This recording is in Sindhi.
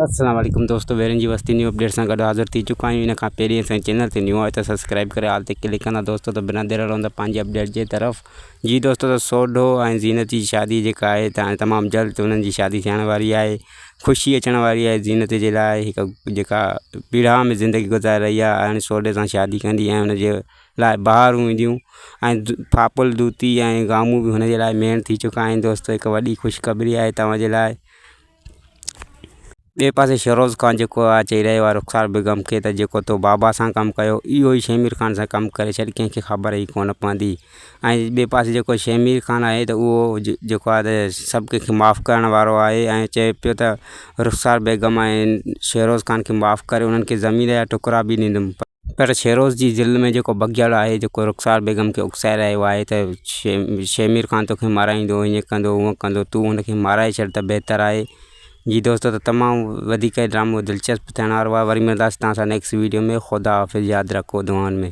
السلام عليڪم دوستو ويرن جي وستي نيو اپڊيٽ سان گڏ حاضر ٿي چڪا آهيون ان کان پهرين اسان چينل تي نيو آهي ته سبسڪرائب ڪري آل تي ڪلڪ ڪندا دوستو ته بنا دير هلون ٿا پنهنجي اپڊيٽ جي طرف جي دوستو ته سوڍو ۽ زينت جي شادي جيڪا آهي ته هاڻي تمام جلد انهن جي شادي ٿيڻ واري آهي خوشي اچڻ واري آهي زينت جي لاء هڪ جيڪا پيڙا ۾ زندگي گذاري رهي آهي هاڻي سوڍي سان شادي ڪندي ۽ ان جي لاء بهارون اينديون ۽ ڦاپل دوتي ۽ گامون به هن جي لاء ميڻ ٿي چڪا آهن دوستو هڪ وڏي خوشخبري آهي توهان جي لاء ٻئي پاسي شهروز خان جيڪو آهي چئي رهيو آهي رخسار بيگم کي ته جيڪو تو بابا سان ڪم ڪيو اهو ئي شهمير خان سان ڪم ڪري ڇڏ ڪنهن کي خبر ئي ڪونه پوندي ۽ ٻئي پاسي جيڪو شهمير خان آهي ته اهو جيڪو آهي ته سڀ ڪنهن کي معاف ڪرڻ وارو آهي ۽ چئي پيو ته رخسار بيگم ۽ شهروز خان کي معاف ڪري انهن کي زمين جا ٽڪرا به ڏيندم پر شهروز جي دل ۾ جيڪو بگيڙ آهي جيڪو رخسار بيگم کي اڪسائي رهيو آهي ته شهمير خان توکي مارائيندو ائين ڪندو هونئن ڪندو تون هن کي مارائي ڇڏ ته بهتر آهي جي دوستو ته تمام وڌيڪ ڊرامو دلچسپ ٿيڻ وارو آهي وري ملنداسين توهان سان نيڪسٽ ويڊيو ۾ خدا حافظ ياد رکو دعائن ۾.